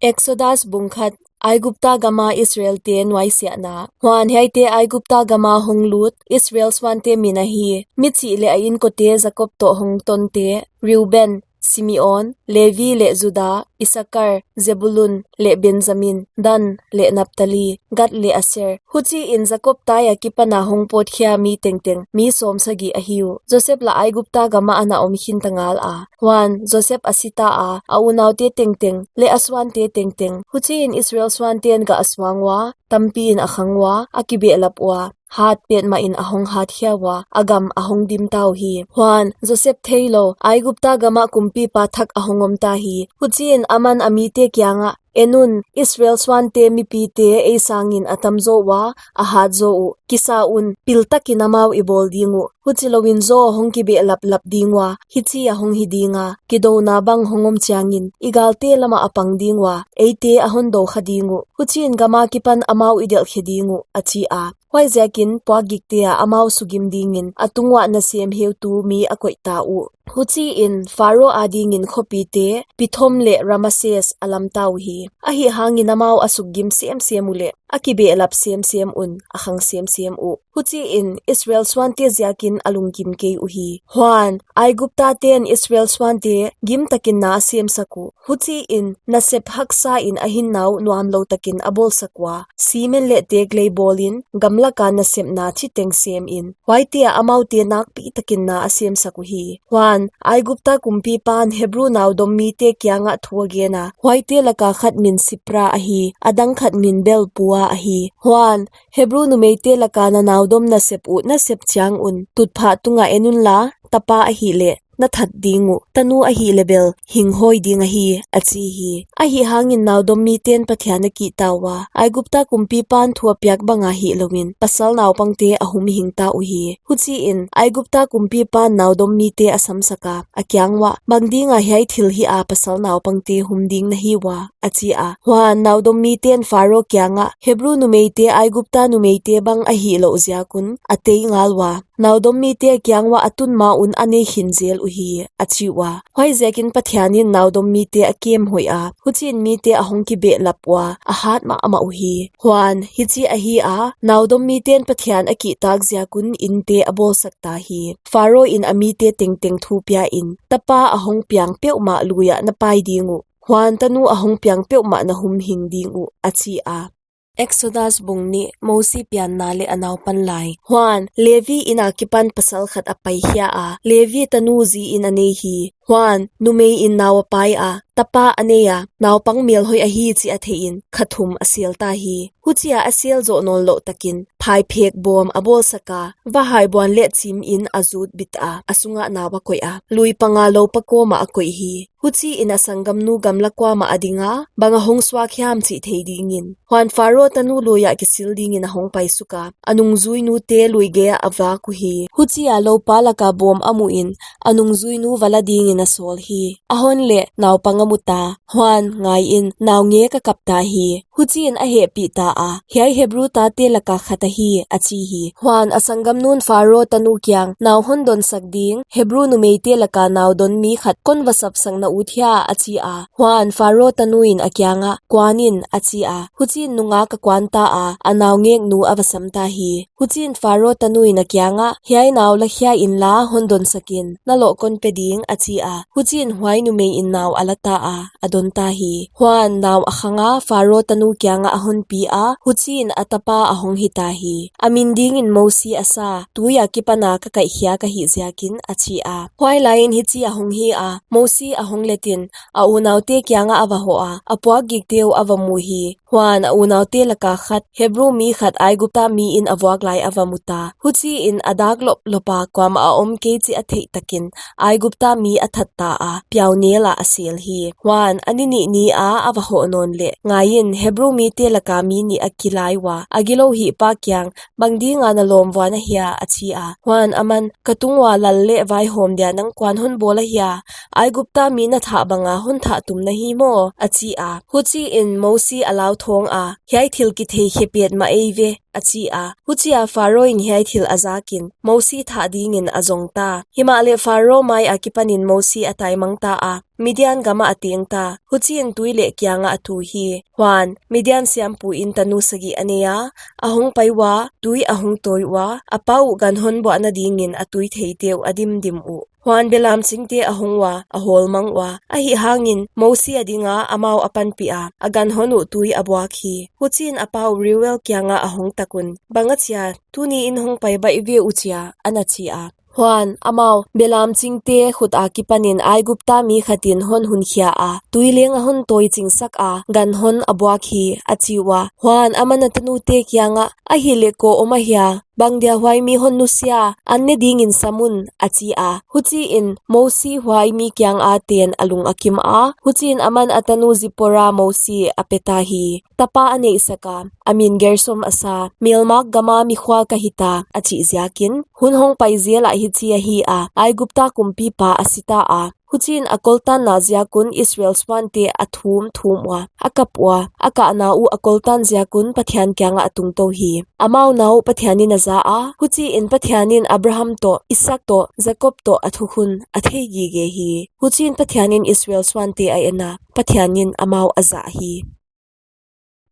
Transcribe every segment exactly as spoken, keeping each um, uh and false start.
Exodus bung khat. Aigupta gama Israelte nuaisiahna. Huan, hiaite Aigupta gama hong lut Israel suante min ahi. Michih leh a inkote Jakob toh hong tonte: Reuben, Simeon, Levi leh Juda, Isakar, Zebulun leh Benjamin, Dan leh Naphtali, Gad leh Aser. Huchiin Jakob tai akipana hong pawtkhia mi tengteng mi sawmsagih ahi uh. Joseph lah Aigupta gama ana om khinta ngala. Huan, Joseph a sita a, a unaute tengteng leh a suante tengteng. Huchiin Israel suanten gah a suang ua, tampiin a khang ua, a kibehlap ua, hat petmahin a hong hatkhia ua, a gam a hong dimta uhi. Huan, Joseph theilou, Aigupta gama kumpipa thak a hong omta hi. Huchiin aman a mite kiangah, En un, Israel suante mipite ei sangin a tamzaw ua, a hatzaw uh. Kisa un, piltakin amau i bawl ding uh. Huchilouin zaw hong kibehlap lap ding ua, hichi a hong hi dinga, kidouna bang hong om chiangin, i galte lama a pang ding ua, eite a hon dou kha ding uh. Huchiin gama kipan amau i delhkhe ding uh, a chi a. Huaiziakin puakgikte ah amau sugim dingin a tung uah nasem heutu mi a koihta uh. Huchiin Pharo adingin khopite Pithom leh Rameses a lamta uhi. Ahihhangin amau a sugim semsem uleh, a kibehlap semsem un, a khang semsem uh. Huchiin Israel suante ziakin a lunggim kei uhi. Huan, Aiguptaten Israel suante gimtakin na a semsak uh. Huchiin, nasep haksain a hinna uh nuamlou takin a bawlsak ua. Simen leh teklei bawlin, gamlaka nasepna chiteng semin, huaite ah amaute nakpitakin na a semsak uhi. Huan, Aigupta kumpipan Hebru naudom mite kiangah thu a gena. Huaite laka khat min Sipra ahi, a dang khat min bel Pua ahi. Huan, Hebru numeite laka na naudom nasep uh na sep chiang un, tutphah tungah en unla, tapa ahihleh, na that ding uh, tanu ahihleh bel, hing hawi ding ahi, a chi hi. Ahihhangin naudom miten Pathian a kihta ua, Aigupta kumpipan thu a piak banga hihlouin, pasal naupangte a humhingta uhi. Huchiin, Aigupta kumpipan naudom mite a samsaka, a kiang uah, Bang dinga hiai thil hia pasal naupangte hum ding na hi ua, a chi a. Huan, naudom miten Pharo kiangah, Hebru numeite Aigupta numeite bang ahihlouh ziak un, a tei ngal ua. Naudom mite a kiang uah a tun ma un a nei khin zel uhi, a chi ua. Huaiziakin Pathianin naudom mite a kem hoih a, huchiin mite a hong kibehlap ua, a hat mahmah uhi. Huan, hichi ahi a, naudom miten Pathian a kihtak ziak un inte a bawlsak ta hi. Pharo in a mite tengteng thu piain, tapa a hong piang peuhmah lui ah na pai ding uh. Huan, tanu a hong piang peuhmah na humhing ding uh, a chi a. Exodus bung nih. Mosi pianna leh a naupan lai. Huan, Levi in akipan pasal khat a paikhia a, Levi tanu ziin a nei hi. Huan, numeiin nau a pai a, tapa a nei a, naupang melhoih ahi chih a theihin, kha thum a selta hi. Huchia a sel zoh nawnlouh takin, phaiphek bawm a bawlsak a, vahai buan leh chimin a zut bit a, a sungah nau a koih a, lui panga loupa kawmah a koih hi. Huchiin a sanggamnu gamla kuamah a dinga, bang a hong suak hiam chih thei dingin. Huan Pharo tanu lui ah kisil dingin a hong paisuk a, a nungzuinute lui gei ah a vak uhi. Huchia loupa laka bawm a muhin, a nungzuinu va la dingin a sawl hi. A hon leh, naupang a muta. Huan, ngaiin, naungek a kapta hi. Huchiin a hehpihta a, Hiai Hebru tate laka khat ahi, a chi hi. Huan, a sanggamnun Pharo tanu kiang, Nau hon donsak ding, Hebru numeite laka nau don mi khat kon va sapsak na ut hia, a chi a. Huan, Pharo tanuin a kiangah, Kuanin, a chi a. Huchiin nungak a kuanta a, a naungeknu a va samta hi. Huchiin Pharo tanuin a kiangah, Hiai nau la khia inla, hon donsakin, na loh kon pe ding, a chi a. Huchiin huai numeiin nau a lata a, a donta hi. Huan, nau a khanga, Pharo tanu kiangah a honpi a, huchiin a tapa a hong hita hi. A min dingin Mosi a sa, Tuia kipana ka kaihkhia ka hih ziakin, a chi a. Huailaiin hichi a hong hi a, Mosi a hong letin, a unaute kiangah a va hoh a, a puakgikte uh a va mu hi. Huan, a unaute laka khat, Hebru mi khat Aigupta miin a vuak lai a va muta. Huchiin a dak loplop a, kuamah a om kei chih a theih takin, Aigupta mi a thatta a, piaunel ah a sel hi. Huan, a ni nih ni a a va hoh nawn leh, ngaiin, Hebru mite laka mi nih a kilai ua, a gilou hihpa kiang, Bang dinga na lawm vuan ahia, a chi a. Huan, aman, Ka tung ua lal leh vaihawm dia nang kuan hon bawl ahia, Aigupta mi na thah banga hon thah tum na hi maw, a chi a. Huchiin Mosi a lauthawng a, Hiai thil kithei khe petmah ei ve, a chi a. Huchia Pharo in hiai thil a zakin, Mosi thah dingin a zong ta. Himahleh Pharo mai akipanin Mosi a taimang ta a, Midian gamah a teng ta. Huchiin tui leh kiangah a tu hi. Huan, Midian siampu in tanu sagih a nei a, a hong pai ua, tui a hong tawi ua, a pa uh ganhon buahna dingin a tui theite uh a dimdim uh. Huan belam chingte a hong ua, a hawlmang ua, ahihhangin Mosi a dinga amau a panpih a, a ganhon uh tui a buak hi. Huchiin a pa uh Reuel kiangah a hong takun, bang achia, tuni in hong pai baih ve uh chia, ana chi a. Huan, amau, belam chingte khut akipanin Aigupta mi khatin hon hunkhia a, tui leng a hon tawi chingsak a, ganhon a buak hi, a chi ua. Huan, aman a tanute kiangah, ahihleh koih om ahia, bangdia huai mi hon nusia, an ne dingin sam un, a chi a. Huchiin, Mosi huai mi kianga ten a lung a kim a, huchiin aman a tanu Zipora Mosi a pe ta hi. Tapa a neihsak a, a min Gersom a sa, Melmak gama mikhual ka hita, a chih ziakin, hun hong pai zel ah hichi ahi a, Aigupta kumpipa a si ta a. Huchiin a koltanna ziak un Israel suante a thum thum ua, a kap ua, a kahna uh a koltan ziak un Pathian kiangah a tungtou hi. Amau na uh Pathianin a za a, huchiin Pathianin Abraham toh, Isak toh, Jakob toh a thukhun a thei gige hi. Huchiin Pathianin Israel suante a en a, Pathianin amau a za hi.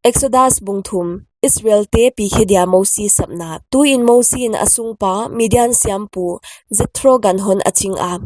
Exodus bung thum, Israelte pi khe dia Mosi sapna. Tuin Mosi in a sungpa, Midian siampu, Jethro ganhon a ching a.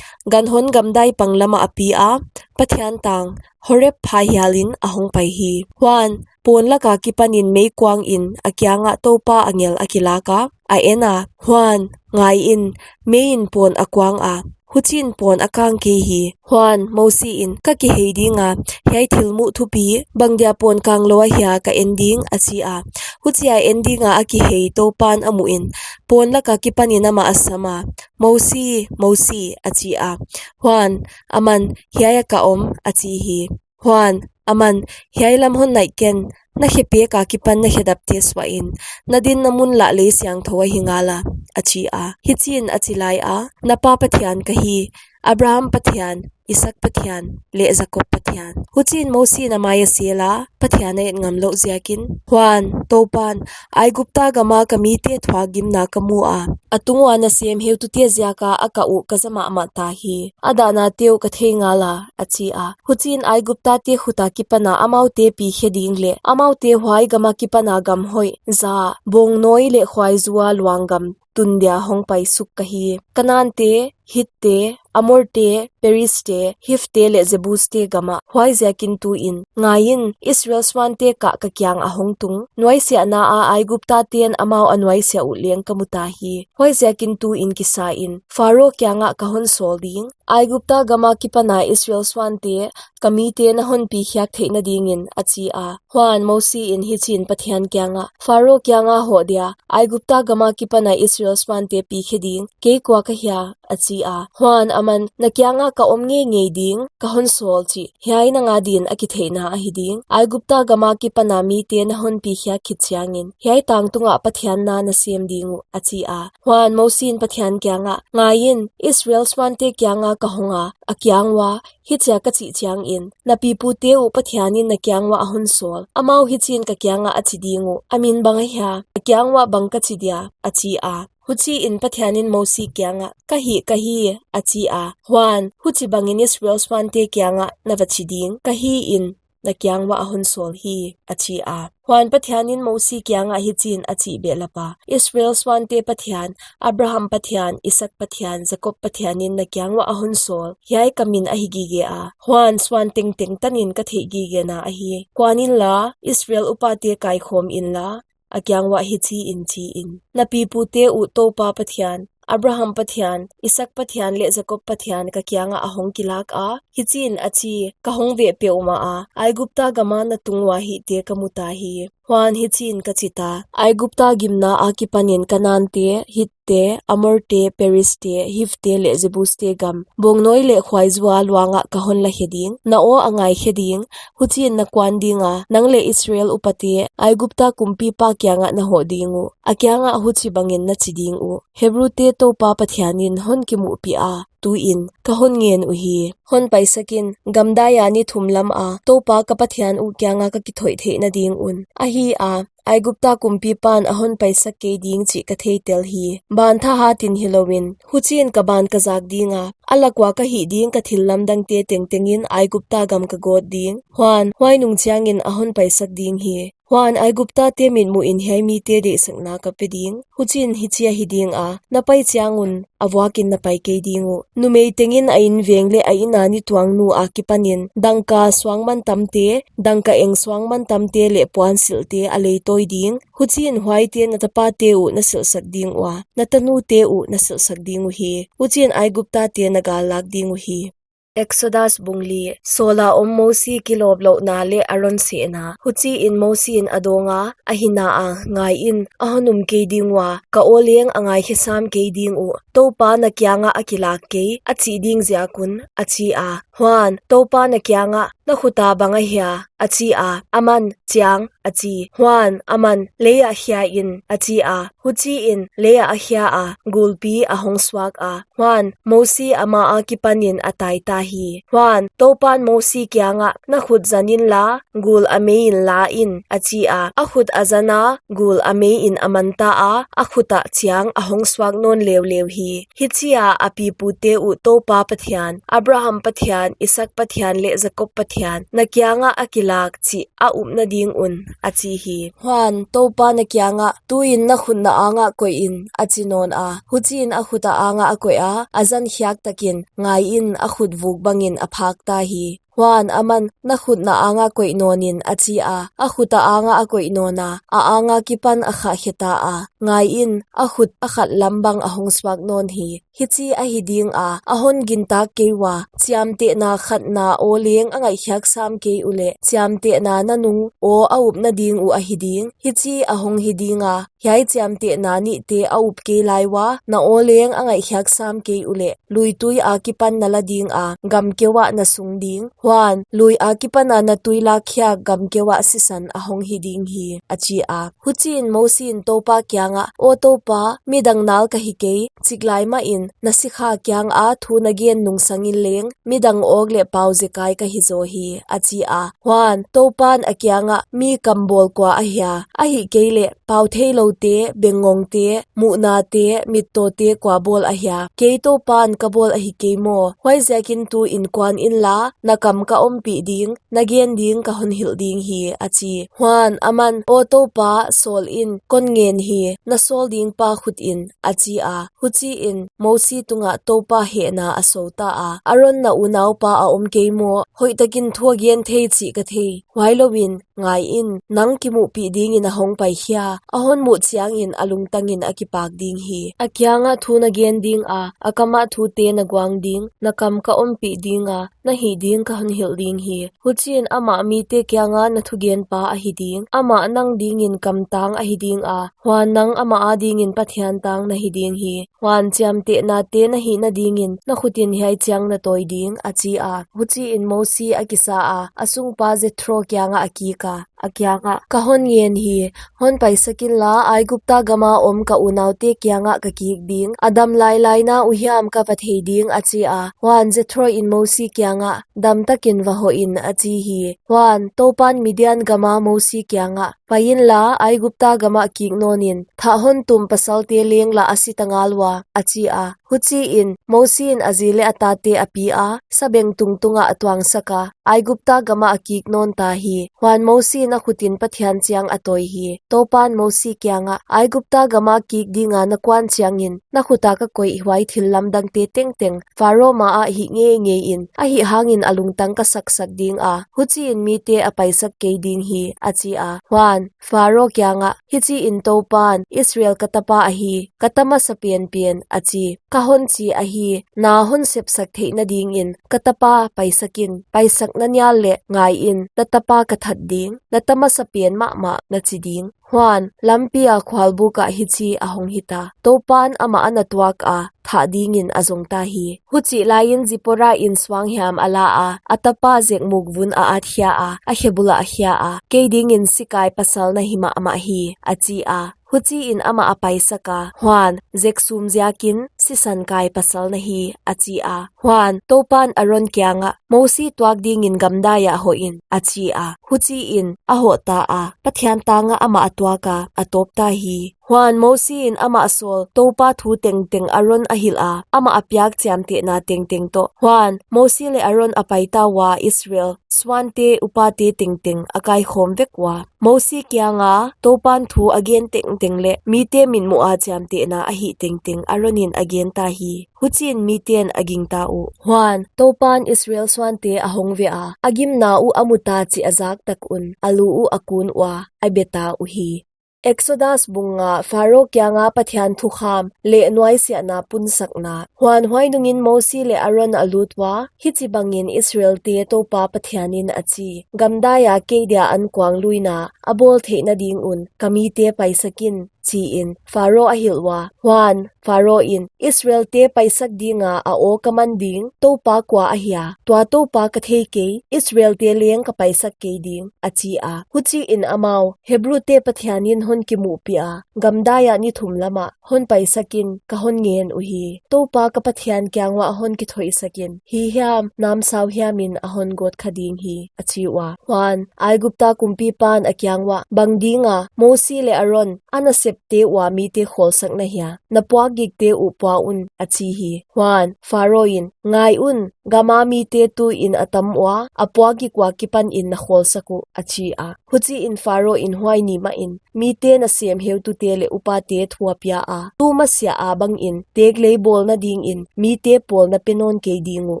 Ganhon gamdai pang lama a pi a, Pathian tang, Horeb pha hialin a hong pai hi. Huan, pawn laka kipanin mei kuangin a kiangah Toupa angel a kilak a, a en a, huan, ngaiin, meiin pawn a kuang a, huchiin pawn a kang kei hi. Huan, Mosi in, ka kihei dinga, hiai thil muh thupi, bangdia pawn kang lou ahia ka en ding, a chi a. Huchia en dinga a kihei Toupan a muhin, pawn laka kipanin amah a sam a, Mosi, Mosi, a chi a. Huan, aman, hiai ah ka om, a chi hi. Huan, aman, hiai lam hon naih ken, na khe pek akipan na khe dapte suahin, na dinna mun lah lei siangthou ahi ngala, a chi a. Hichiin a chi lai a, na pa Pathian ka hi, Abraham Pathian, Isak Pathian, leh Jakob Pathian. Huchiin Mosi in a mai a sel a, Pathian a et ngam louh ziakin. Huan, Toupan, Aigupta gama ka mite thuak gimna ka mu a, a tung ua nasem heutute ziaka a kah uh ka za mahmah ta hi. A dahnate uh ka thei ngala, a chi a. Huchiin Aiguptate khuta kipana amaute pi khe ding leh, amaute huai gama kipana gam hoih, za, bawngnawi leh khuaizua luang gam tun dia hong pai suk ka hi. Kanaante, Hitte, Amorte, Perizte, Hivte leh Jebuste gamah. Huaiziakin tuin, ngaiin, Israel suante kah ka kiangah a hong tung, nuaisiahna a Aiguptaten amau a nuaisiah uh leng ka mu ta hi. Huaiziakin tuin kisain, Pharo kiangah ka hon sawl ding, Aigupta gama kipana Israel suante, ka mite na hon pi khiak theihna dingin, a chi a. Huan Mosi in hichiin Pathian kiangah, Pharo kianga hoh dia, Aigupta gama kipana Israel suante pi khe ding, kei kua ka hia, a chi a. Huan aman, na kianga ka om ngeingei ding, ka hon sawl chih, hiai nang adin a kitheihna ahi ding. Aigupta gama kipana mite na hon pi khiak khit chiangin, hiai tang tungah Pathian na na sem ding uh, a chi a. Huan Mosi in Pathian kiangah, ngaiin, Israel suante kianga ka hong a, a kiang ua, hichia ka chih chiangin, na pipute uh Pathianin na kiang uah a hon sawl. Amau hichiin ka kiangah a chi ding uh, a min bang ahia, a kiang uah bang ka chi dia, a chi a. Huchiin Pathianin Mosi kiangah, ka hih, ka hi, a chi a. Huan, huchibangin Israel suante kiangah na va chi ding, ka hi in, na kiang uah a hon sawl hi, a chi a. Huan Pathianin Mosi kiangah hichiin a chih behlap a, Israel suante Pathian, Abraham Pathian, Isak Pathian, Jakob Pathianin na kiang uah a hon sawl, hiai ka min ahi gige a. Huan suan tengteng tanin ka theih gigena ahi. Kuan inla, Israel upate kaikhawm inla, a kiang uah hichiin chi in, na pipute uh Toupa Pathian, Abraham Pathian, Isak Pathian leh Jakob Pathian ka kiangah a hong kilak a, hichiin a chi, ka hong veh peuhmah a, Aigupta gama na tung ua hihte ka mu ta hi. Huan hichiin ka chi ta, Aigupta gimna akipanin Kanaante, Hitte, Amorte, Perizte, Hivte leh Jebuste gam, bawngnawi leh khuaizua luangah ka hon la khe ding, na aw a ngai khe ding, huchiin na kuan dinga, nang leh Israel upate, Aigupta kumpipa kiangah na hoh ding uh, a kiangah huchibangin na chi ding uh, Hebrute Toupa Pathianin hon kimuhpih a, tuin ka hon ngen uhi. Hon paisakin, gamdai a ni thum lam a Toupa ka Pathian uh kianga ka kithoih theihna ding un. Ahi a, Aigupta kumpipan a hon paisak kei ding chih ka theitel hi. Ban thahatin hilou in, huchiin ka ban ka zak ding a, a lak ua ka hih ding ka thillamdangte tengtengin Aigupta gam ka gawt ding. Huan, huai nung chiangin a hon paisak ding hi. Huan, Aiguptate mitmuhin hiai mite deihsakna ka pe ding. Huchiin hichi ahi ding a, na pai chiang un, a vuakin na pai kei ding uh. Numei tengin a inveng leh a inn a ni tuangnu akipanin, dangka suangmantamte, dangka eng suangmantamte leh puansilhte a leitawi ding. Huchiin huaite na tapate uh na silhsak ding ua, na tanute uh na silhsak ding uhi. Huchiin Aiguptate na gallak ding uhi. Exodus bung li. Sawla om Mosi kilawplouhna leh Aron sehna. Huchiin Mosiin a dawnga, a hina a, ngaiin, a hon um kei ding ua, ka aw leng a ngaikhe sam kei ding uh. Toupa na kianga a kilak kei, a chih ding ziak un, a chi a. Huan, Toupa na kianga, na khuta bang ahia, a chi a. Aman, chiang, a chi. Huan, aman, leiah khia in, a chi a. Huchiin, leiah a khia a, gulpi a hong suak a. Huan, Mosi ama akipanin a taita hi. Huan, Toupan Mosi kianga, na khut zanin la, gul a meiin la in, a chi a. A khut a zana, gul a meiin a manta a, a khutah chiang a hong suak nawn leuleu hi. Hichia a pipute uh Toupa Pathian, Abraham Pathian, Isak Pathian leh Jakob Pathian, na kianga a kilak chih a upna ding un, a chi hi. Huan, Toupa na kianga, tuin na khut na anga koih in, a chi nawn a. Huchiin a khut a anga a koih a, a zan khiak takin, ngaiin, a khut vuk bangin a phak ta hi. Huan, aman, na khut na anga koih nawnin, a chi a. A khut a anga a koih nawna, a anga kipan a khah khe ta a. Ngaiin, a khut a khat lam bang a hong suak nawn hi. Hichi ahi ding a, a hon gintak kei ua, chiamtehna khat na aw leng a ngaihkhiak sam kei uleh, chiamtehna na nung aw a upna ding uh ahi ding. Hichi a hong hi ding a, hiai chiamtehna nihte a up kei lai ua, na aw leng a ngaihkhiak sam kei uleh, luitui akipan na la ding a, gam keuah na sung ding. Huan, lui akipana na tui lakkhiak gam keuah sisan a hong hi ding hi, a chi a. Huchiin Mosiin Toupa kianga, aw Toupa, midang nal ka hi kei, chiklai mahin, na sikha kianga thu na gen nungsangin leng, midang awk leh pau zekai ka hi zaw hi, a chi a. Huan, Toupan a kianga, mi kambawl kua ahia, ahihkeileh, pau theiloute, bengngongte, muhnate, mittawte kua bawl ahia, kei Toupan ka bawl ahi kei maw? Huaiziakin tuin kuan inla, na kam ka ompih ding, na gen ding ka hon hilh ding hi, a chi. Huan, aman, aw Toupa, sawl in, kon ngen hi, na sawl ding pa khutin, a chi a. Huchiin, Mosi tungah Toupa hehna a sou ta a. Aron na unaupa a om kei maw? Hoihtakin thu a gen thei chih ka thei. Huailouin, ngaiin, nang kimuhpih dingin a hong pai khia. A hon muh chiangin a lungtangin a kipak ding hi. A kianga thu na gen ding a, a kamah thute na guang ding, na kam ka ompih ding a, na hih ding ka hon hilh ding hi. Huchiin amah mite kianga na thugenpa ahi ding. Amah nang dingin kamtang ahi ding a, huan nang amah adingin Pathian tang na hi ding hi. Huan chiamtehnate na hihna dingin na khutin hiai chiang na tawi ding, a chi a. Huchiin Mosi a kisa a, a sungpa Jethro kianga a kik a, a kianga, ka hon ngen hi, hon paisak inla, Aigupta gama om ka unaute kianga ka kik ding. A dam lailai na uhiam ka va thei ding, a chi a. Huan Jethro in Mosi kianga, damtakin va hoh in, a chi hi. Huan, Toupan Midian gama Mosi kianga, pai inla, Aigupta gama kik nawnin, thah hon tum pasalte leng la a si ta ngal ua, a chi a. Huchiin, Mosiin a zi leh a tate a pi a, sabengtung tungah a tuangsak a, Aigupta gama a kik nawn ta hi. Huan Mosiin a khutin Pathian chiang a tawi hi. Toupan Mosi kianga, Aigupta gama kik dinga na kuan chiangin, na khuta ka koih huai thillamdangte tengteng, Pharo maah hih ngeingeiin, ahihhangin a lungtang ka saksak ding a, huchiin mite a paisak kei ding hi, a chi a. Huan, Pharo kianga, hichiin Toupan, Israel ka tapa ahi, ka ta masa penpen, a chi. Ka hon chi ahi, na hon sepsak theihna dingin, ka tapa paisakin, paisakna nial leh ngaiin, na tapa ka that ding, na ta masa pen mahmah na chi ding. Huan, lampia khualbukah hichi a hong hita. Toupan amah ana tuak a, thah dingin a zong ta hi. Huchih laiin Zipora in suanghiam a la a, a tapa zekmuk vun a at khia a, a khebulah a khia a, kei dingin sikai pasal na hi mahmah hi, a chi a. Huchiin amah a paisak a, huan, zeksum ziakin, sisan kai pasal na hi, a chi a. Huan, Toupan Aron kiangah, Mosi tuak dingin gamdai ah hoh in, a chi a. Huchiin, a hoh ta a, Pathian tangah amah a tuak a, a tawp ta hi. Huan, Mosi in amah sawl, Toupa thu tengteng Aron a hilh a, amah a piak chiamtehna tengteng toh. Huan, Mosi leh Aron a pai ta ua Israel suante upate tengteng a kaikhawm vek ua. Mosi kianga Toupan thu a gen tengteng leh mite mitmuh a chiamtehna a hih tengteng Aron in a gen ta hi. Huchiin miten a gingta uh. Huan, Toupan Israel suante a hong veh a, a gimna uh a mu ta chih a zak tak un, a lu uh a kun ua, a be ta uhi. Exodus bung nga. Pharo kianga Pathian thukham leh nuaisiahna punsakna. Huan, huai nungin Mosi leh Aron a lut ua, hichibangin Israelte Toupa Pathianin a chi, Gamdai a kei dia ankuang luina a bawl theihna ding un ka mite paisak in, chiin, Pharo a hilh ua. Huan, Pharo in, Israelte paisak dinga a aw ka man ding Toupa kua ahia? Tua Toupa ka thei kei, Israelte leng ka paisak kei ding, a chi a. Huchiin amau, Hebrute Pathianin hon kimuhpih a, gamdai ah ni thum lamah hon paisak in ka hon ngen uhi. Toupa ka Pathian kiang uah hon kithoihsak in, hi hiam, namsau hiamin a hon gawt kha ding hi, a chi ua. Huan, Aigupta kumpipan a kiang uah, bang dinga Mosi leh Aron a nasepte ua mite khawlsak na hia? Na puakgikte uh pua un, a chi hi. Huan, Pharo in, ngai un, gama mite tuin a tam ua, a puakgik ua kipanin na khawlsak uh, a chi a. Huchiin Pharo in huai ni mahin, mite nasem heutute leh upate thu a pia a, tu masiah a bangin, teklei bawlna dingin, mite pawl na pe nawn kei ding uh.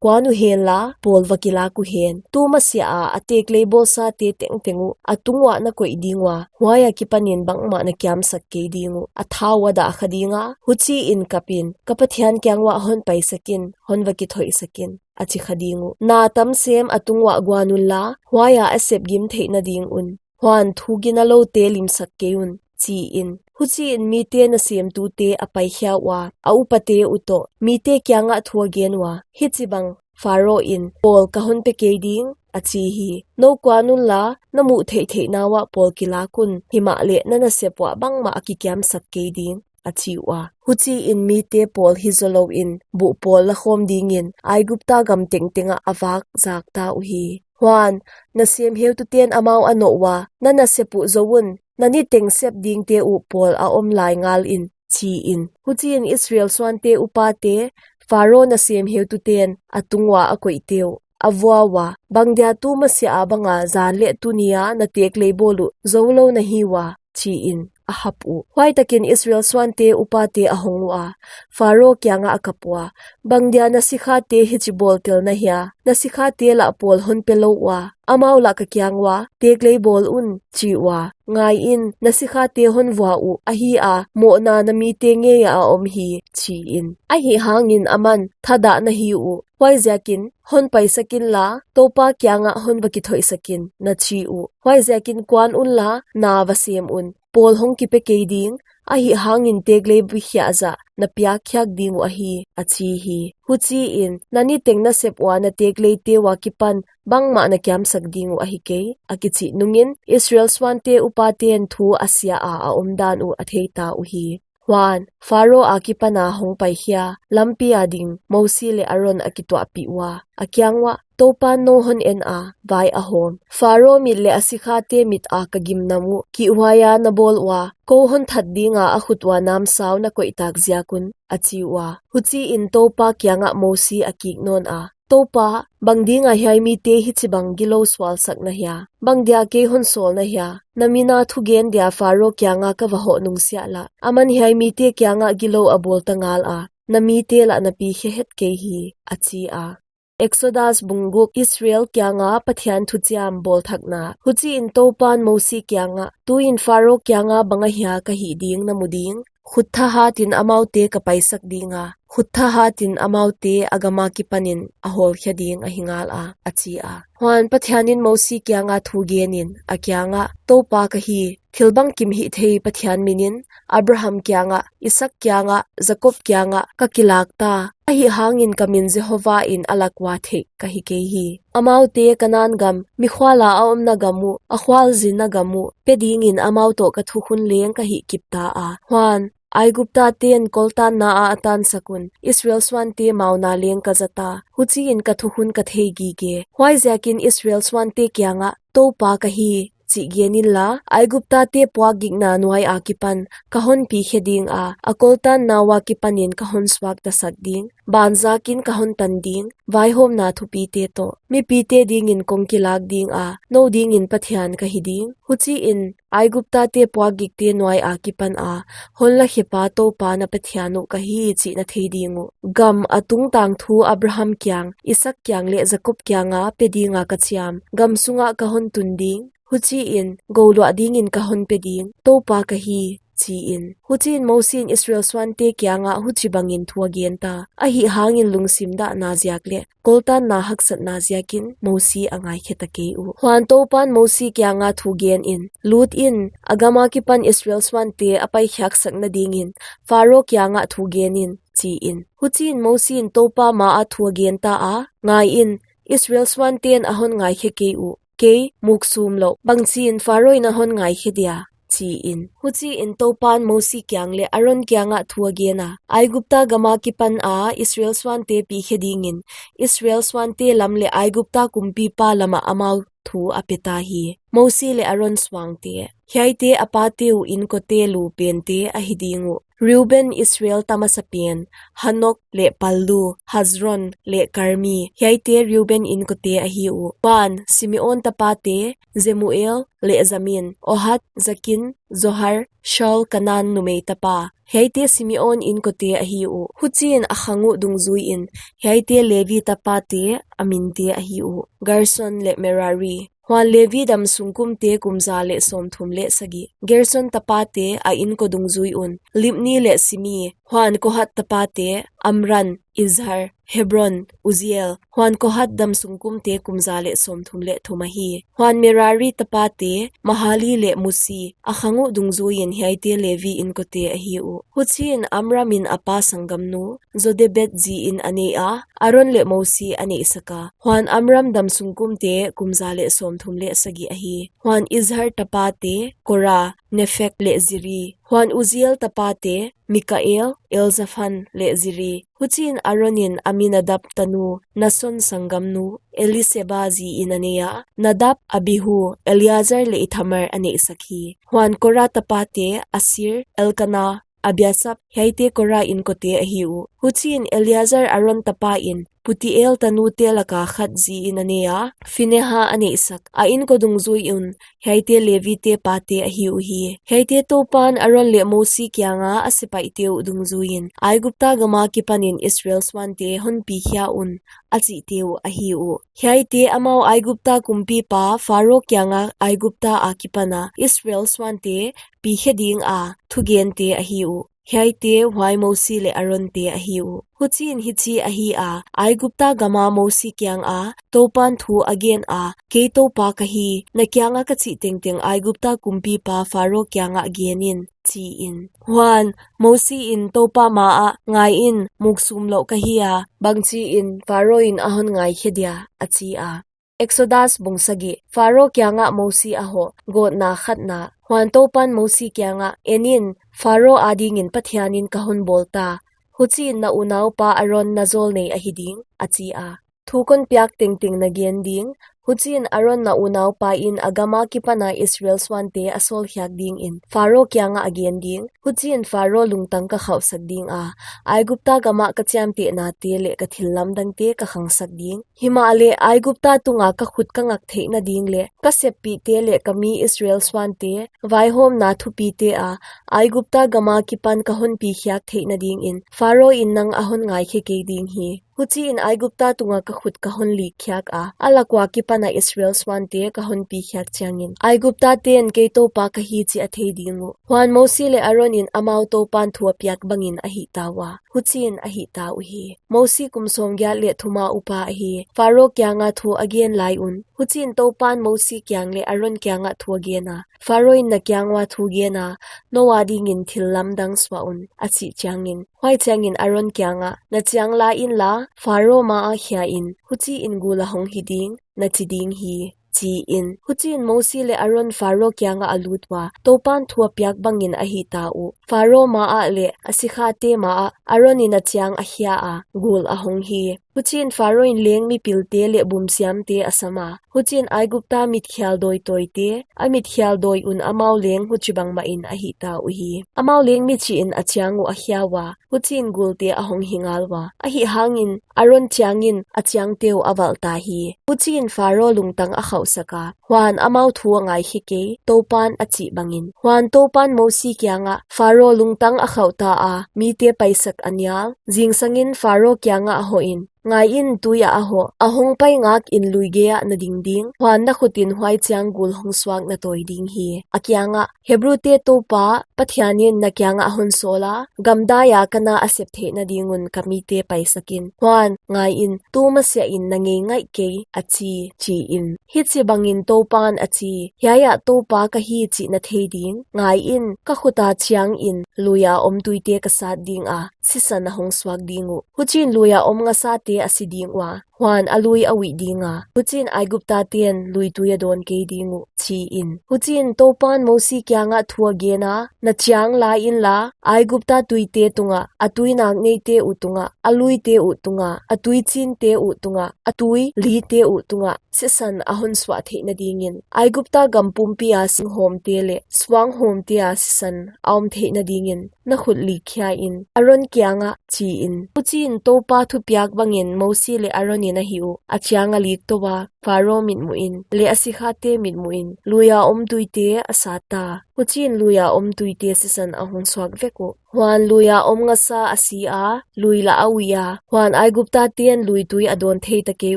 Kuan uhenla, pawl va kilak uhen. Tu masiah a, a teklei bawlsate tengteng uh, a tung uah na koih ding ua, huai akipanin bangmah na kiamsak kei ding uh. A thau a dah kha dinga, huchiin kapin, ka Pathian kiang uah hon paisak in, hon va kithoihsak in, a chi kha ding uh. Na tam sem a tung uah guan unla, huai a a sepgim theihna ding un. Huan, thu ginalote limsak kei un, chiin. Huchiin mite nasemtute a paikhia ua, a upate uh toh, mite kiangah thu a gen ua, hichibang, Pharo in, pawl ka hon pe kei ding, a chi hi. Nou kuan unla, na muh theihtheihna uah pawl kilak un, himahleh na nasep uah bangmah a kikiamsak kei ding, a chi ua. Huchiin mite pawl hi zoloin, buh pawl la khawm dingin, Aigupta gam tengtengah a vak zak ta uhi. Huan, nasem heututen amau a noh ua, na nasep uh zou un, na niteng sep dingte uh pawl a om lai ngalin, chiin. Huchiin Israel suante upate, Pharo nasem heututen, a tung ua a koihte uh a vua ua, bang dia tu masiah a banga zan leh tuni a na teklei bawl uh zoulou na hi ua, chiin, a hap uh. Huaitakin Israel suante upate a hong ua, Pharo kiangah a kap ua, bang dia na sikhate hichi bawltel na hia? Na sikhate lah pawl hon pe lou ua, amau lah ka kiang ua, teklei bawl un, chi ua. Ngaiin, na sikhate hon vua uh, ahi a, mohna na mite ngeia a om hi, chiin. Ahihhangin aman, thadah na hi uh, huaiziakin, hon paisak inla, Toupa kiangah hon va kithoihsak in, na chi uh. Huaiziakin kuan unla, na va sem un, pawl hong kipe kei ding, ahihhangin teklei bikhiah zah, na piak khiak ding uh ahi, a chi hi. Huchiin, na niteng nasep ua na tekleite ua kipan, bangmah na kiamsak ding uh ahi kei, a kichih nungin, Israel suante upaten thu a sia a a omdan uh a theita uhi. Huan, Pharo akipana hong paikhia, lampi a ding, Mosi leh Aron a kituahpih ua, a kiang uah, Toupan nou hon en a, vai a hawm. Pharo mit leh a sikhate mit a ka gimnam uh, kihhuaia na bawl ua, kou hon that dinga a khut ua namsau na koih tak ziak un, a chi ua. Huchiin Toupa kiangah Mosi a kik nawn a, Toupa, bang dinga hiai mite hichibang gilou sualsak na hia? Bang dia kei hon sawl na hia? Na mina thugen dia Pharo kianga ka va hoh nungsiah lah, aman hiai mite kiangah gilou a bawl ta ngal a, na mite lah na pi khe het kei hi, a chi a. Exodus bung guk. Israel kianga Pathian thuchiam bawl thakna. Huchiin Toupan Mosi kiangah, tuin Pharo kianga bang ahia ka hih ding na mu ding, khut thahatin amaute ka paisak dinga, khut thahatin amaute a gam akipanin a hawlkhia ding ahi ngal a, a chi a. Huan Pathianin Mosi kianga thu genin, a kiangah, Toupa ka hi, thil bangkim hihthei Pathian minin, Abraham kiangah, Isaak kiangah, Jakob kiangah, ka kilak ta, ahihhangin ka min Jehovah in a lak ua theih ka hi kei hi. Amaute Kanan gam, mikhuala a omna gam uh, a khualzinna gam uh, pe dingin amau toh ka thukhun leng ka hihkip ta a. Huan, Aiguptate'n koltanna ah a tansak un, Israel suante mauna leng ka zata, huchiin ka thukhun ka thei gige. Huaiziakin Israel suante kiangah, Toupa ka hi, chih gen inla, Aiguptate puakgikna nuai akipan ka hon pi khe dinga, a koltanna ua kipanin ka hon suaktasak ding, banzakin ka hon tan ding, vaihawmna thupite toh. Mipite dingin kong kilak dinga, nou dingin Pathian ka hi ding. Huchiin, Aiguptate puakgikte nuai akipan a, hon lakhepa Toupa na Pathian uh ka hi chih na thei ding uh. Gam a tungtang thu Abraham kiang, Isaak kiang leh Jakob kianga pe dinga ka chiam, gam sungah ka hon tun ding, huchiin, gouluah dingin ka hon pe ding, Toupa ka hi, chiin. Huchiin Mosi in Israel suante kiangah huchibangin thu a genta. Ahihhangin lungsim dahna ziak leh koltanna haksatna ziakin Mosi a ngaikhe ta kei uh. Huan Toupan Mosi kianga thu genin, Lut in, a gam akipan Israel suante a paikhiak sakna dingin, Faro kiangah thu genin, chiin. Huchiin Mosi in Toupa maah thu a genta a, Ngaiin, Israel suante'n a hon ngaikhe kei uh, kei, muk sum louh, bangchiin Faro in a hon ngaikhe dia, chiin. Huchiin Toupan Mosi kiang leh Aron kiangah thu a gena, Aigupta gam akipan a Israel suante pi khe dingin, Israel suante lam leh Aigupta kumpipa lamah amau thu a peta hi. Mosi leh Aron suangte. Hiaite a pate uh inkote lu pente ahi ding uh. Reuben Israel ta masapen, Hanok leh Pallu, Hezron leh Karmi, hiaite Reuben inkote ahi uh. Huan, Simeon tapate, Jemuel leh Jamin, Ohad, Jakin, Zohar, Shaul Kanan numei tapa, hiaite Simeon inkote ahi uh. Huchiin a khang uh dungzuiin, hiaite Levi tapate a minte ahi uh. Gerson leh Merari. Huan Levi damsung kumte kum za leh sawmthum leh sagih. Gerson tapate a inko dungzui un, Libni leh Simei. Huan Kohat tapate, Amram, Izhar, Hebron, Uzziel. Huan Kohat damsung kumte kum za leh sawmthum leh thum ahi. Huan Merari tapate, Mahli leh Musi. A khang uh dungzuiin hiaite Levi inkote ahi uh. Huchiin Amram in a pa sanggamnu, Jokebed ziin a nei a, Aron leh Mosi a neihsak a. Huan Amram damsung kumte kum za leh sawmthum leh sagih ahi. Huan Izhar tapate, Kora, Nepheg leh Zikri. Huan Uzziel tapate, Mikael, Elzaphan leh Zikri. Huchiin Aron in Aminadab tanu, Nason sanggamnu, Eliseba ziin a nei a, Nadab, Abihu, Eleazar leh Ithamar a neihsak hi. Huan Kora tapate, Asir, Elkana, Abiasaph, hiaite Kora inkote ahi uh. Huchiin Eleazar Aron tapain, Putiel tanute laka khat ziin a nei a, Phinehas a neihsak, a inko dungzui un, hiaite Levite pate ahi uhi. Hiaite Toupan Aron leh Mosi kianga a sepaihte uh dungzuiin, Aigupta gam akipanin Israel suante hon pi khia un, a chihte uh ahi uh. Hiaite amau Aigupta kumpipa Faro kianga Aigupta akipana Israel suante pi khe dinga thugente ahi uh. Hiaite huai Mosi leh Aronte ahi uh. Huchiin hichi ahi a, Aigupta gama Mosi kianga Toupan thu a gen a, Kei Toupa ka hi, na kianga ka chih tengteng Aigupta kumpipa Faro kiangah genin, chiin. Huan, Mosi in Toupa maah, Ngaiin, muk sum louh ka hi a, bangchiin Faro in a hon ngaikhe dia, a chi a. Exodus bung sagih. Faro kiangah Mosi a hoh, gawtna khatna. Huan Toupan Mosi kiangah, Enin, Faro adingin Pathianin ka hon bawlta. Huchiin na unaupa Aron na zawlnei ahi ding, a chi a. Thu kon piak tengteng na gen ding. Huchiin Aron na unaupain a gam akipana Israel suante a sawlkhiak dingin Faro kiangah a gen ding. Huchiin Faro lungtang ka khauhsak dinga, Aigupta gamah ka chiamtehnate leh ka thillamdangte ka khangsak ding. Himahleh Aigupta tunga ka khut ka ngak theihna ding leh, ka seppihte leh ka mi Israel suante, vaihawmna thupite a, Aigupta gam akipan ka hon pi khiak theihna dingin, Faro in nang a hon ngaikhe kei ding hi. Huchiin Aigupta tunga ka khut ka hon lik khiak a, a lak ua kipana Israel suante ka hon pi khiak chiangin, Aiguptaten kei Toupa ka hi chih a thei ding uh. Huan Mosi leh Aron in amau Toupan thu a piak bangin a hihta ua. Huchiin a hihta uhi. Mosi kum sawmgiat leh thuma upa ahi, Faro kianga thu a gen lai un. Huchiin Toupan Mosi kiang leh Aron kiangah thu a gen a, Faro in na kiang ua thu gen a, nou adingin thillamdang suah un, a chih chiangin. Huai chiangin Aron kiangah, Na chiang la inla, Faro maah khia in, huchiin gul a hong hi ding, na chi ding hi, chiin. Huchiin Mosi leh Aron Faro kiangah a lut ua, Toupan thu a piak bangin a hihta uh. Pharo maah leh a sikhate maah Aron in a chiang a khia a, gul a hong hi. Huchiin Pharo in leng mipilte leh bumsiamte a sam a, huchiin Aigupta mitkhial dawi tawite, a mitkhial dawi un amau leng huchibang mahin a hihta uhi. Amau leng michihin a chiang uh a khia ua, huchiin gulte a hong hi ngal ua. Ahihhangin Aron chiangin a chiangte uh a valhta hi. Huchiin Pharo lungtang a khauhsak a, huan amau thu a ngaikhe kei, Toupan a chih bangin. Huan Toupan Mosi kiangah, Pharo lungtang a khauhta a, mite paisak a nial. Zingsangin Pharo kiangah hohin, ngaiin, tui ah a hoh, a hong pai ngakin lui gei ah na ding ding, huan na khutin huai chiang gul hong suak na tawi ding hi. A kiangah, Hebrute Toupa Pathianin na kiangah a hon sawl a, gamdai a ka na a sep theihna ding un ka mite paisakin. Huan, ngaiin, tu masiahin na ngei ngaih kei, a chi, chiin. Hichibangin Toupan a chi, hiai ah Toupa ka hi chih na thei ding, ngaiin, ka khuta chiangin lui a om tuite ka sat ding a, sisan a hong suak ding uh. Huchiin lui a om ngasate a si ding ua, huan a lui a uih ding a. Huchiin Aiguptaten lui tui a dawn kei ding uh, chiin. Huchiin Toupan Mosi kiangah thu a gen a, na chiang la inla, Aigupta tuite tungah, a tuinak neite uh tungah, a luite uh tungah, a tuichinte uh tungah, a tuilite uh tungah, sisan a hon suah theihna dingin, Aigupta gam pumpi a singhawmte leh suanghawmte a sisan a om theihna dingin, na khut lik khiain, Aron kiangah chiin. Huchiin Toupa thupiak bangin Mosi leh Aronin a hih uh, a chiang a lik tou a, Pharo mitmuhin, leh a sikhate mitmuhin, lui a om tuite a sat ta. Huchiin lui a om tuite sisan a hong suak vek uh. Huan lui a om ngasa a si a, lui lah a uih a. Huan Aiguptaten lui tui a dawn thei ta kei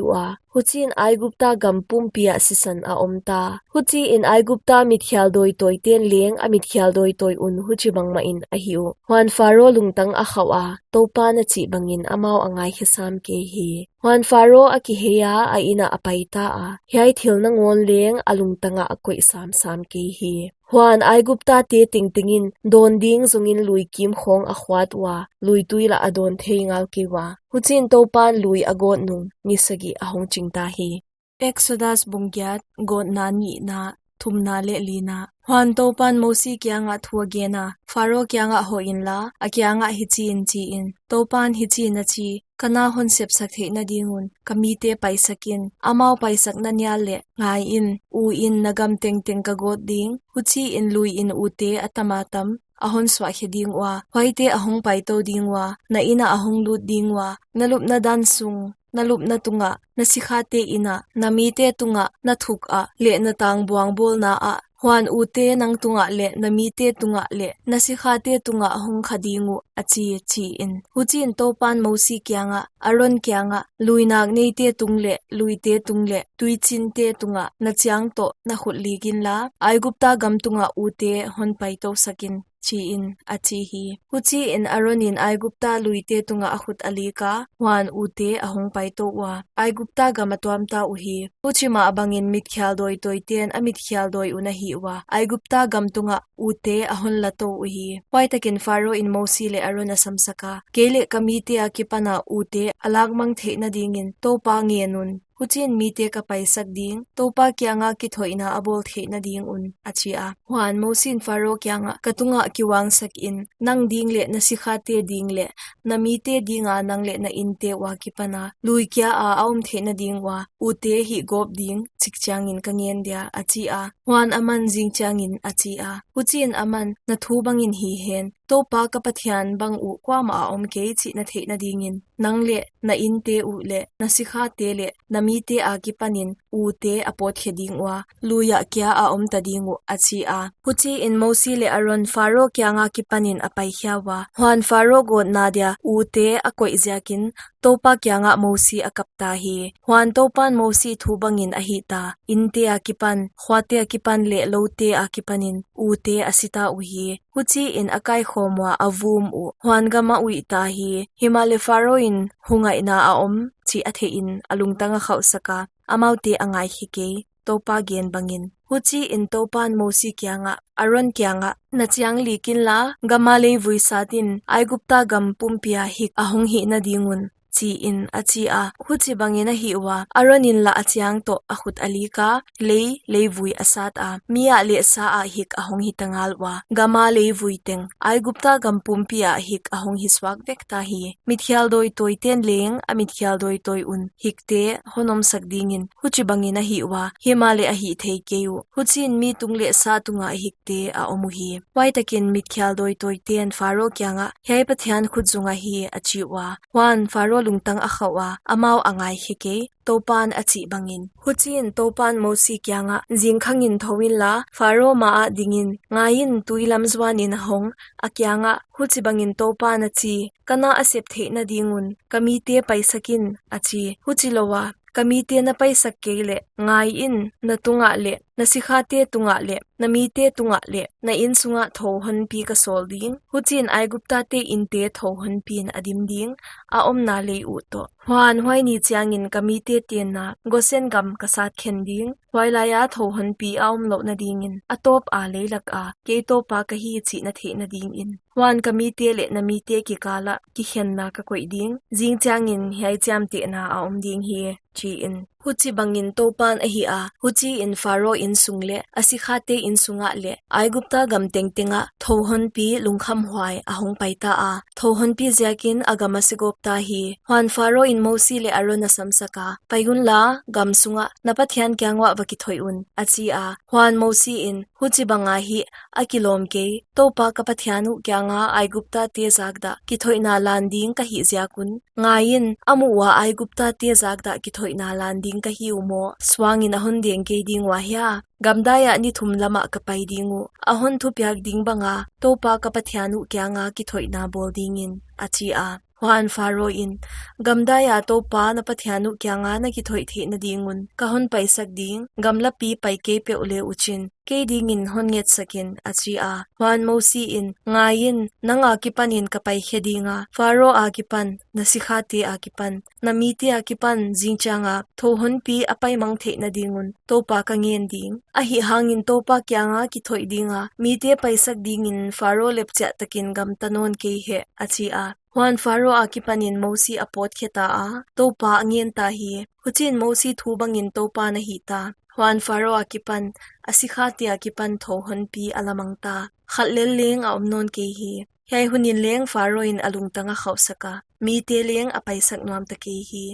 ua. Huchiin Aigupta gam pumpi ah sisan a om ta. Huchiin Aigupta mitkhial dawi tawiten leng a mitkhial dawi tawi un huchibang mahin a hih uh. Huan Pharo lungtang a khauh a, Toupan a chih bangin amau a ngaikhe sam kei hi. Huan Pharo a kihei a, a inn ah a pai ta a. Hiai thil nangawn leng a lungtang ah a koih samsam kei hi. Huan Aiguptate tengtengin dawn ding zongin lui kim khawng a khuat ua, lui tui lah a dawn thei ngal kei ua. Huchiin Toupan lui a gawt nung ni sagih a hong ching ta hi. Exodus bung giat, gawtna nihna, thumna leh lina. Huan Toupan Mosi kiangah thu a gen a, Pharo kiangah hoh inla, a kiangah hichiin chiin, Toupan hichiin a chi, ka na hon sepsak theihna ding un, ka mite paisakin, amau paisak na nial leh, ngaiin, uin na gam tengteng ka gawt ding, huchiin luiin ute a tam a tam, a hon suah khe ding ua, huaite a hong pai tou ding ua, na inn ah a hong lut ding ua, na lupna dan sung, na lupna tungah, na sikhate inn ah, na mite tungah, na thuk ah, leh na tangbuang bawlna ah, huan ute nang tungah leh, na mite tungah leh, na sikhate tungah hong kha ding uh, a chi, chiin. Huchiin Toupan Mosi kiangah, Aron kiangah, luinak neite tung leh, luite tung leh, tuichinte tungah, na chiang toh, na khut lik inla, Aigupta gam tungah ute hon pai tou sakin, chiin, a chi hi. Huchiin Aronin Aigupta luite tungah a khut a lik a, huan ute a hong pai tou ua, Aigupta gam a tuam ta uhi. Huchi mah bangin mitkhial dawi tawiten a mitkhial dawi un a hih ua, Aigupta gam tungah ute a hon la tou uhi. Huaitakin Pharo in Mosi leh Aron a samsak a, kei leh ka mite a kipan a ute a lakmang theihna dingin Toupa ngen un. Huchiin mite ka paisak ding, Toupa kianga kithoihna a bawl theihna ding un, a chi a. Huan Mosi in Pharo kiangah, ka tungah kiuangsak in, nang ding leh na sikhate ding leh, na mite dinga nang leh na innte ua kipana, lui kia a a om theihna ding ua, ute hihgawp ding, chik chiangin ka ngen dia, a chi a. Huan aman zing chiangin a chi a. Huchiin aman, na thu bangin hi hen, Toupa ka Pathian bang uh kuamah a om kei chih na theihna dingin, nang leh, na innte uh leh, na sikhate leh, na mite a kipanin, ute a pawt khe ding ua, luiah kia a om ta ding uh, a chi a. Huchiin Mosi leh Aron Pharo kianga kipanin a pai khia ua. Huan Pharo gawtna dia, ute a koih ziakin, Toupa kiangah Mosi a kap ta hi. Huan Toupan Mosi thu bangin a hih ta, innte a kipan, khuate a kipan leh loute a kipanin, ute a si ta uhi. Huchiin a kaikhawm ua a vum uh, huan gam a uih ta hi. Himahleh Pharo in hu ngaihna a om, chih a theihin a lungtang a khauhsak a, amaute a ngaikhe kei, Toupa gen bangin. Huchiin Toupan Mosi kiangah, Aron kiangah, na chiang lik inla, gam a leivui satin, Aigupta gam pumpi a hik a hong hihna ding un, chiin a chi a. Huchibangin a hih ua, Aron in lah a chiang toh a khut a lik a, lei, leivui a sat a, mi ah leh sa ah hik a hong hita ngal ua, gam a leivui teng, Aigupta gam pumpi ah hik a hong hi suak vek ta hi. Mitkhial dawitawite'n leng a mitkhial dawitawi un hikte hon omsak dingin, huchibangin a hih ua, himahleh a hih thei kei uh. Huchiin mi tung leh sa tungah hikte a om uhi. Huai takin mitkhial dawitawite'n Faro kiangah, Hiai Pathian khut zung ahi, a chi ua. Huan Faro lungtang a khauh a, amau a ngaikhe kei, Toupan a chih bangin. Huchiin Toupan Mosi kiangah, Zingkhangin thou inla, Faro ma ah dingin, ngaiin, tui lam zuanin a hong, a kiangah, Huchibangin Toupan a chi, Ka na a sep theihna ding un ka mite paisak in, a chi. Huchilouin, Ka mite na paisak kei leh, ngaiin, na tungah leh, na sikhate tungah leh, na mite tungah leh, na inn sungah thouhonpi ka sawl ding. Huchiin Aiguptate innte thouhonpiin a dim ding, a omna lei uh toh. Huan huai ni chiangin ka mite tenna Gosen gam ka sat khen ding. Huailaia thouhonpi a om louhna dingin, a tawp a leilak a, Kei Toupa ka hi chih na theihna dingin. Huan ka mite leh na mite kikalah kikhenna ka koih ding. Zingchiangin hiai chiamtehna a om ding hi, chiin. Huchibangin Toupan a hih a, huchiin Faro innsung leh, a sikhate innsungah leh, Aigupta gam tengtengah, thouhonpi lungkhamhuai a hong paita a, thouhonpi ziakin a gam a segawp ta hi. Huan Faro in Mosi leh Aron a samsak a, Pai unla, gam sungah, na Pathian kiang uah va kithoih un, a chi a. Huan Mosi in, Huchibang ahih, a kilawm kei, Toupa ka Pathian uh kianga Aiguptate zakdah kithoihna lan ding ka hih ziak un. Ngaiin, a muh ua Aiguptate zakdah kithoihna lan ding ka hi uh maw, suangin a hon deng kei ding ua hia? Gamdai ah ni thum lamah ka pai ding uh, a hon thupiak ding banga, Toupa ka Pathian uh kianga kithoihna bawl dingin, a chi a. Huan Faro in, Gamdai a Toupa na Pathian uh kianga na kithoih theihna ding un, ka hon paisak ding, gamlapi pai kei peuh le uchin, kei dingin hon ngetsak in, a chi a. Huan Mosi in, Ngaiin, nang akipanin ka paikhe dinga, Faro akipan, na sikhate akipan, na mite akipan, zingchianga thouhonpi a paimang theihna ding un, Toupa ka ngen ding. Ahihhangin Toupa kianga kithoih dinga, mite paisak dingin Faro lepchiah takin gamta nawn kei hen, a chi a. Huan Faro akipanin Mosi a pawtkhe ta a, Toupa a ngen ta hi. Huchiin Mosi thu bangin Toupan a hih ta. Huan Faro akipan, a sikhate akipan thouhonpi a la mang ta. Khat lel leng a om nawn kei hi. Hiai hunin leng Faro in a lungtang a khauhsak a, mite leng a paisak nuam ta kei hi.